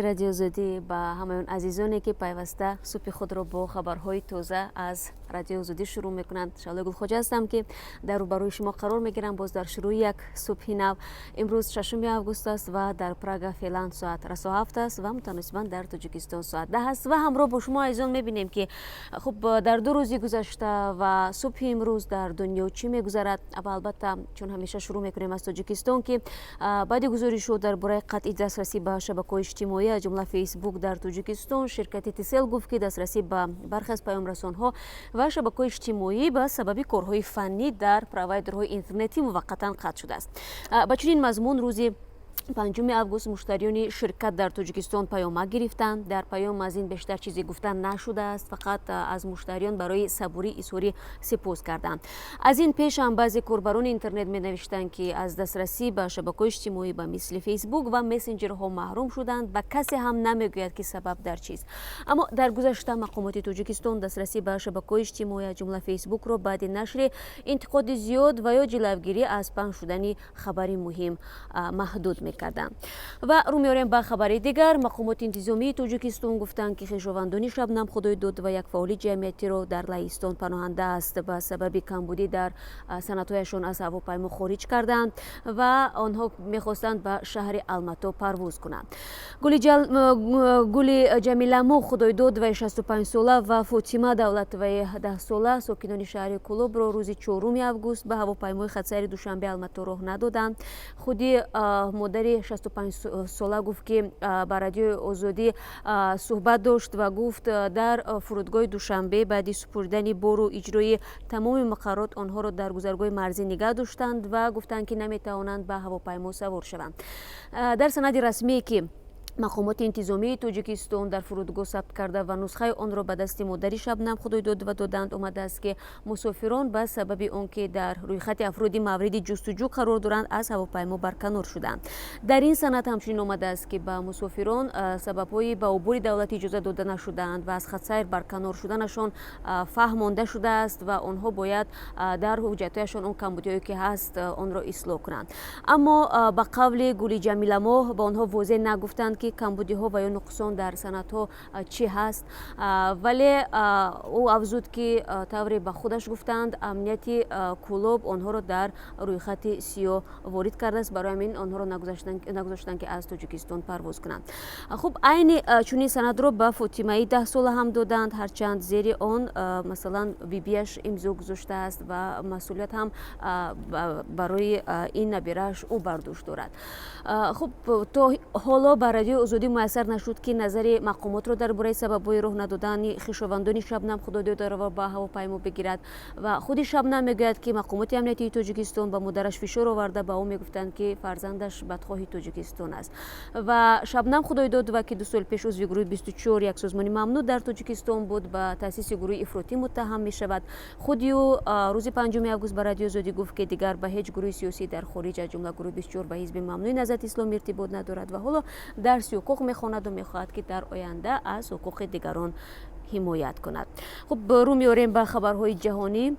Радиои Озодӣ, ба ҳамаи он азизоне, ки пайваста субҳи худро бо хабарҳои тоза аз Радиои Озодӣ шурӯъ мекунанд. Шаҳлои Гулхоҷа ҳастам, ки дар рӯбарӯи шумо қарор мегирам боз дар шурӯи як субҳи нав. Имрӯз 6 август аст ва дар Прага феълан соат расо 7 аст ва мутаносибан дар Тоҷикистон соат 10 аст. Ва ҳамроҳ бо шумо, азизон, мебинем, ки хуб, дар 2 рӯзи гузашта ва субҳи имрӯз дар дунё чӣ мегузарад. Ва албатта, чун ҳамеша, шурӯъ мекунем аз Тоҷикистон, ки баъди гузоришҳо дар бораи қатъи дастрасӣ ба шабакаҳои иҷтимоӣ, аз ҷумла Фейсбук, дар Тоҷикистон, ширкати Тисел гуфт, ки дастрасӣ ба бархе аз паёмрасонҳо ва шабакаҳои иҷтимоӣ ба сабаби корҳои фаннӣ дар провайдерҳои интернетӣ муваққатан қатъ шудааст. Ба чунин мазмун рӯзи 5 август муштариёни ширкат дар Тоҷикистон паёмак гирифтанд. Дар паём аз ин бештар чизе гуфта нашудааст, фақат аз муштариён барои сабурӣ изҳори сипос карданд. Аз ин пеш ҳам баъзе корбарони интернет менавиштанд, ки аз дастрасӣ ба шабакаҳои иҷтимоӣ ба мисли Фейсбук ва мессенҷерҳо маҳрум шуданд ва касе ҳам намегӯяд, ки сабаб дар чист. Аммо дар гузашта мақомоти Тоҷикистон дастрасӣ ба шабакаҳои иҷтимоӣ, аз ҷумла Фейсбукро, баъди нашри интиқоди зиёд ва ё ҷилавгирӣ аз паҳн шудани хабари муҳим маҳдуд мекарданд. Ва рӯ меорем ба хабари дигар. Мақомоти интизомии Тоҷикистон гуфтанд, ки хешовандони Шабнам Худойдодова, як фаъоли ҷамъиятиро дар Лаҳистон паноҳанда аст, ба сабаби камбудӣ дар санадҳояшон аз ҳавопаймо хориҷ карданд ва онҳо мехостанд ба шаҳри Алмато парвоз кунанд. Гули Ҷамиламо Худойдодоваи 65-сола ва Фотима Давлатоваи 10-сола, сокинони шаҳри Кӯлобро, рӯзи 4 август ба ҳавопаймои хатсайри Душанбе Алмато роҳ надоданд. Худи модари 65-сола гуфт, ки ба Радиои Озодӣ суҳбат дошт ва гуфт, дар фурудгоҳи Душанбе баъди супурдани бору иҷрои тамоми муқаррарот онҳоро дар гузаргоҳи марзӣ нигаҳ доштанд ва гуфтанд, ки наметавонанд ба ҳавопаймо савор шаванд. Дар санади расмие, ки мақомоти интизомии Тоҷикистон дар фурудгоҳ сабт карда ва нусхаи онро ба дасти модари Шабнам Худойдодова доданд, омадааст, ки мусофирон ба сабаби он ки дар рӯйхати афроди мавриди ҷустуҷӯ қарор доранд, аз ҳавопаймо барканор шуданд. Дар ин санад ҳамчунин омадааст, ки ба мусофирон сабабҳои ба убури давлатӣ иҷоза дода нашудаанд ва аз хатсайр барканор шуданашон фаҳмонда шудааст ва онҳо бояд дар ҳуҷҷатҳояшон он камбудиҳое ки ҳаст, онро ислоҳ кунанд. Аммо ба қавли Гули Ҷамиламоҳ, ба онҳо возеҳ нагуфтанд, ки камбудиҳо ва ё нуқсон дар санадҳо чӣ ҳаст. Вале ӯ афзуд, ки тавре ба худаш гуфтанд, амнияти Кӯлоб онҳоро дар рӯйхати сиёҳ ворид кардааст, барои ҳамин онҳоро нагузоштанд, ки аз Тоҷикистон парвоз кунанд. Хуб, айни чунин санадро ба Фотимаи 10-сола ҳам доданд, ҳарчанд зери он, масалан, бибиаш имзо гузоштааст ва масъулият ҳам барои ин набирааш ӯ бар дӯш дорад. Хуб, то ҳоло ба Радиои Озодӣ муяссар нашуд, ки назари мақомотро дар бораи сабабҳои роҳ надодани хешовандони Шабнам Худойдодова ба ҳавопаймо бигирад. Ва худи Шабнам мегӯяд, ки мақомоти амниятии Тоҷикистон ба модараш фишор оварда, ба ӯ мегуфтанд, ки фарзандаш бадхоҳи Тоҷикистон аст. Ва Шабнам Худойдодова, ки 2 сол пеш узви гурӯҳи 24, як созмони мамнӯъ дар Тоҷикистон буд, ба таъсиси гурӯҳи ифротӣ муттаҳам мешавад. Худи ӯ рӯзи 5 август ба Радиои Озодӣ гуфт, ки дигар ба ҳеҷ гурӯҳи сиёсӣ дар хориҷ, аз ҷумла гурӯҳи 24 ва ҳизби мамнӯи Наҳзати Исломӣ, иртибот надорад ва ҳоло дарси ҳуқуқ мехонаду мехоҳад, ки дар оянда аз ҳуқуқи дигарон ҳимоят кунад. Хуб, рӯ меорем ба хабарҳои ҷаҳонӣ.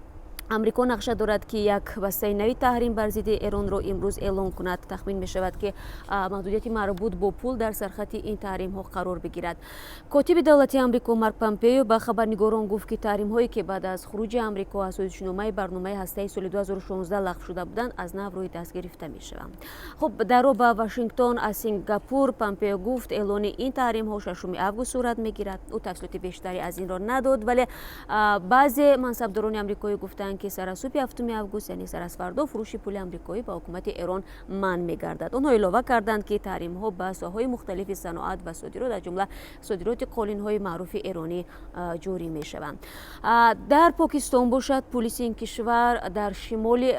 Амрико нақша дорад, ки як бастаи нави таҳрим бар зидди Эронро имрӯз эълон кунад. Тахмин мешавад, ки маҳдудияти марбут бо пул дар сархати ин таҳримҳо қарор бигирад. Котиби давлати Амрико Марк Помпео ба хабарнигорон гуфт, ки таҳримҳое, ки баъд аз хуруҷи Амрико аз созишномаи барномаи ҳастаи соли 2016 лағв шуда буданд, аз нав рӯи даст гирифта мешаванд. Хуб, дар роҳ ба Вашингтон аз Сингапур Помпео гуфт, эълони ин таҳримҳо 6 август сурат мегирад. Ӯ тафсилоти бештаре аз инро надод, вале баъзе мансабдорони амрикоӣ гуфтанд, ки сар аз субҳи 7 август, яъне сар аз фардо, фурӯши пули амрикоӣ ба ҳукумати Эрон манъ мегардад. Онҳо илова карданд, ки таҳримҳо ба соҳаҳои мухталифи саноат ва содирот, аз ҷумла содироти қолинҳои маъруфи эронӣ, ҷорӣ мешаванд. Дар Покистон бошад, пулиси ин кишвар дар шимоли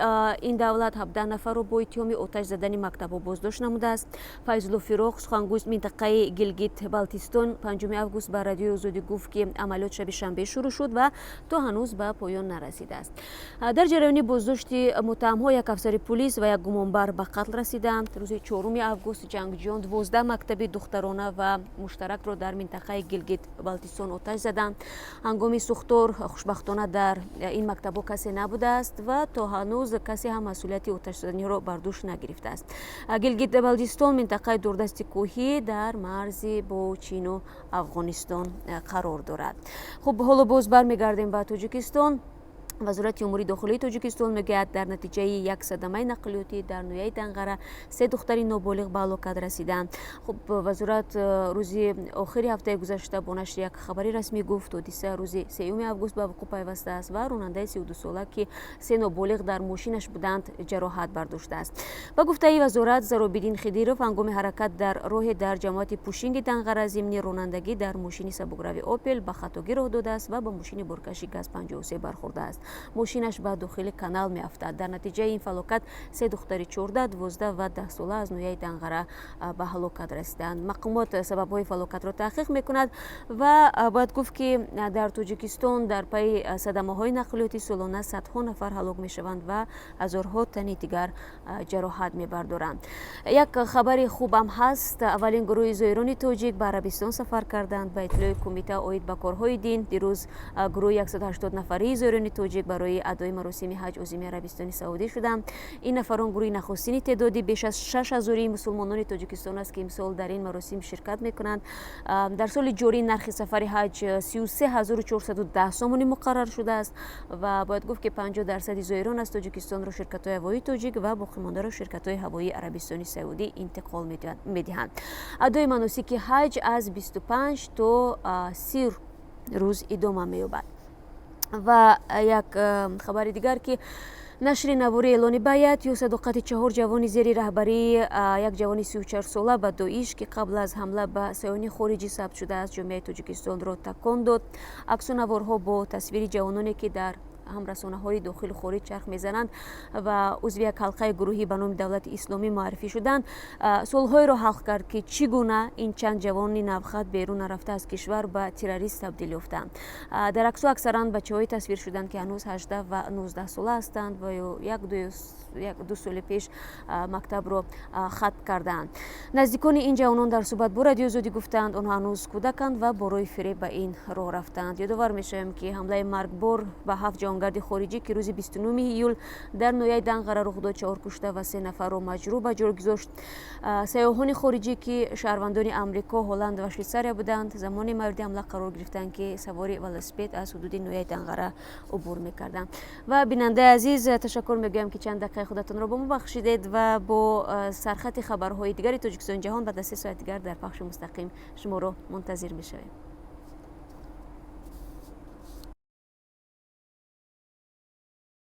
ин давлат 17 нафарро бо иттиҳоми оташ задани мактабҳо боздошт намудааст. Файзулло Фироқ, сухангӯи минтақаи Гилгит Балтистон, 5 август ба Радиои Озодӣ гуфт, ки амалиёт шаби шанбе шурӯъ шуд ва то ҳанӯз ба поён нарасидааст. Дар ҷараёни боздошти муттаҳамҳо як афсари пулис ва як гумонбар ба қатл расиданд. Рӯзи 4 август ҷангҷӯён 12 мактаби духтарона ва муштаракро дар минтақаи Гилгит Балтистон оташ заданд. Ҳангоми сӯхтор, хушбахтона, дар ин мактабҳо касе набудааст ва то ҳанӯз касе ҳам масъулияти оташзаниро бар дӯш нагирифтааст. Гилгит Балтистон минтақаи дурдасти кӯҳӣ дар марзи бо Чину Афғонистон қарор дорад. Хуб, ҳоло боз бармегардем ба Тоҷикистон. Вазорати умури дохилии Тоҷикистон мегӯяд, дар натиҷаи як садамаи нақлиётӣ дар ноҳияи Данғара се духтари ноболиғ ба ҳалокат расиданд. Хуб, вазорат рӯзи охири ҳафтаи гузашта бо нашри як хабари расмӣ гуфт, ҳодиса рӯзи 3 август ба вуқӯъ пайвастааст ва ронандаи 32сола, ки се ноболиғ дар мошинаш буданд, ҷароҳат бардоштааст. Ба гуфтаи вазорат, Заробиддин Хидиров ҳангоми ҳаракат дар роҳе дар ҷамоати Пушинги Данғара зимни ронандагӣ дар мошини сабукрави «Опел» ба хатогӣ роҳ додааст ва ба мошини боркаши ГАЗ 53 бархӯрдааст. Мошинаш ба дохили канал меафтад. Дар натиҷаи ин фалокат се духтари 14, 12 ва 10сола аз ноҳияи Данғара ба ҳалокат расиданд. Мақомот сабабҳои фалокатро таҳқиқ мекунад ва бояд гуфт, ки дар Тоҷикистон дар пайи садамаҳои нақлиётӣ солона садҳо нафар ҳалок мешаванд ва ҳазорҳо тани дигар ҷароҳат мебардоранд. Як хабари хубам ҳаст: аввалин гурӯҳи зоирони тоҷик ба Арабистон сафар карданд. Ба иттилои Кумита оид ба корҳои дин, дирӯз гурӯҳи 180 нафарии зоирони тоҷик барои адои маросими ҳаҷ озими Арабистони Саудӣ шуданд. Ин нафарон гурӯҳи нахустини теъдоди беш аз 6000-и мусулмонони Тоҷикистон аст, ки имсол дар ин маросим ширкат мекунанд. Дар соли ҷорӣ нархи сафари ҳаҷ 33 410 сомонӣ муқаррар шудааст ва бояд гуфт, ки 50 дарсади зоирон аз Тоҷикистонро ширкатҳои ҳавоии тоҷик ва боқимондаро ширкатҳои ҳавоии Арабистони Саудӣ интиқол медиҳанд. Адои маносики ҳаҷ аз 25 то 30 рӯз идома меёбад. Ва як хабари дигар, ки нашри навори эълони байат ё садоқати чаҳор ҷавони зери раҳбарии як ҷавони 34сола ба Доиш, ки қабл аз ҳамла ба сайёҳони хориҷӣ сабт шудааст, ҷомеаи Тоҷикистонро такон дод. Аксу наворҳо бо тасвири ҷавононе, ки дар ҳам расонаҳои дохилу хориҷ чарх мезананд ва узви як ҳалқаи гурӯҳӣ ба номи Давлати Исломӣ муаррифӣ шуданд, суолҳоеро ҳал кард, ки чӣ гуна ин чанд ҷавони навхат берун нарафта аз кишвар ба террорист табдил ёфтанд. Дар аксҳо аксаран бачаҳое тасвир шуданд, ки ҳанӯз 18 ва 19 сола ҳастанд ва ё як ду соли пеш мактабро хатм кардаанд. Наздикони ин ҷавонон дар суҳбат бо Радиои Озодӣ гуфтанд, онҳо ҳанӯз кӯдаканд ва бо роҳи фиреб ба ин роҳ рафтанд. Ёдовар мешавем, ки ҳамлаи маргбор ба ҳафт ҷаҳонгарди хориҷӣ, ки рӯзи 29 июл дар ноҳияи Данғара рух дод, чаҳор кушта ва се нафарро маҷрӯҳ ба ҷой гузошт. Сайёҳони хориҷӣ, ки шаҳрвандони Амрико, Ҳолланд ва Швейтсария буданд, замоне мавриди ҳамла қарор гирифтанд, ки савори велосипед аз ҳудуди ноҳияи Данғара убур мекарданд. Ва, бинандаи азиз, ташаккур мегӯям, ки чанд дақиқаи худатонро бо мо бахшидед ва бо сархати хабарҳои дигари Тоҷикистони ҷаҳон баъд аз 3 соат дигар дар пахши мустақим шуморо мунтазир мешавем.